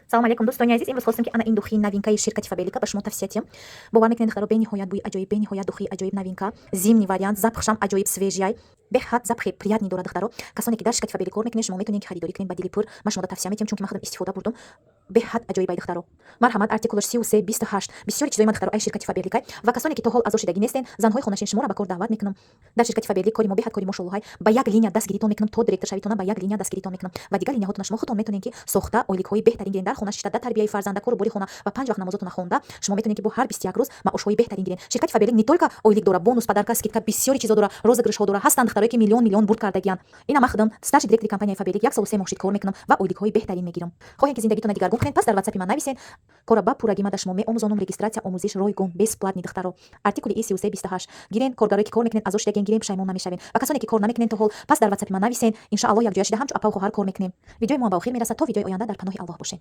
Салом алейкум, дӯстони азиз! Имрӯз хостем, ки ана ин духи новинкаи ширкати Фаберлика ба шумо тавсия диҳем. Бовар мекунед, духтаро, бениҳоят бӯи аҷоиб, бениҳоят духи аҷоиб, новинка, зимний вариант, запахшам аҷоиб, свежий, беҳад запахи приятный дорад. Духтаро, касоне ки дар ширкати Фаберлик кор мекунед, шумо метавонед, ки харидорӣ кунед ба дили пур. Ман шуморо тавсия метиҳам, чунки ман худам истифода бурдум, беҳад аҷоибай. Духтаро, марҳамат, артикулаш 3328. Бисёри чизои ман, духтаро, ай ширкати Фаберликай. Ва касоне ки то ҳол аъзо шидагӣ нестен, занҳои хонашин, шуморо ба кор даъват мекунам. Дар ширкати Фаберлик кори мо беҳад кори мошоллоҳай. Ба як линия дастгиритон мекунам, то директор шавитона ба як линия дастгиритон мекунам ва дигар линияҳотона шумо худтон метавонед, ки сохта, ойликҳои беҳтарин гирен. Дар хона шишта, дар тарбияи фарзанда, кору бори хона ва панҷ вақт намозотона хонда, шумо метавонед, ки бо ҳар 21 рӯз маошҳои беҳтарин гирен. Ширкати Фаберлик не только ойлик дора, бонус, подарка, скидка, бисёри чизо дора, розыгрышҳо дора. Ҳастанд духтарое, ки миллион миллион бурд кардагиянд. Ина ман худам старший директори компанияи Фаберлик як солу 3 моҳ шид кор мекунам ва ойликҳои беҳтарин мегирам. Хоҳем, ки зиндагитона дигаргун кунед, пас дар ватсапи ман нависен. Кора ба пуррагӣ ман да шумо меомӯзонам. Регистрация, омӯзиш ройгон, бесплатный. Духтаро, артикули и 3328 гирен. Коргарое ки кор мекунед, аъзо шидаген, гирен, пушаймон намешавен. Ва касоне ки кор намекунед то ҳол, пас дар ватсапи ман нависен. Иншааллоҳ, якҷоя шида, ҳамчун апаву хоҳар кор мекунем. Видеои мо ба охир мерасад. То видеои оянда дар паноҳи Аллоҳ бошед.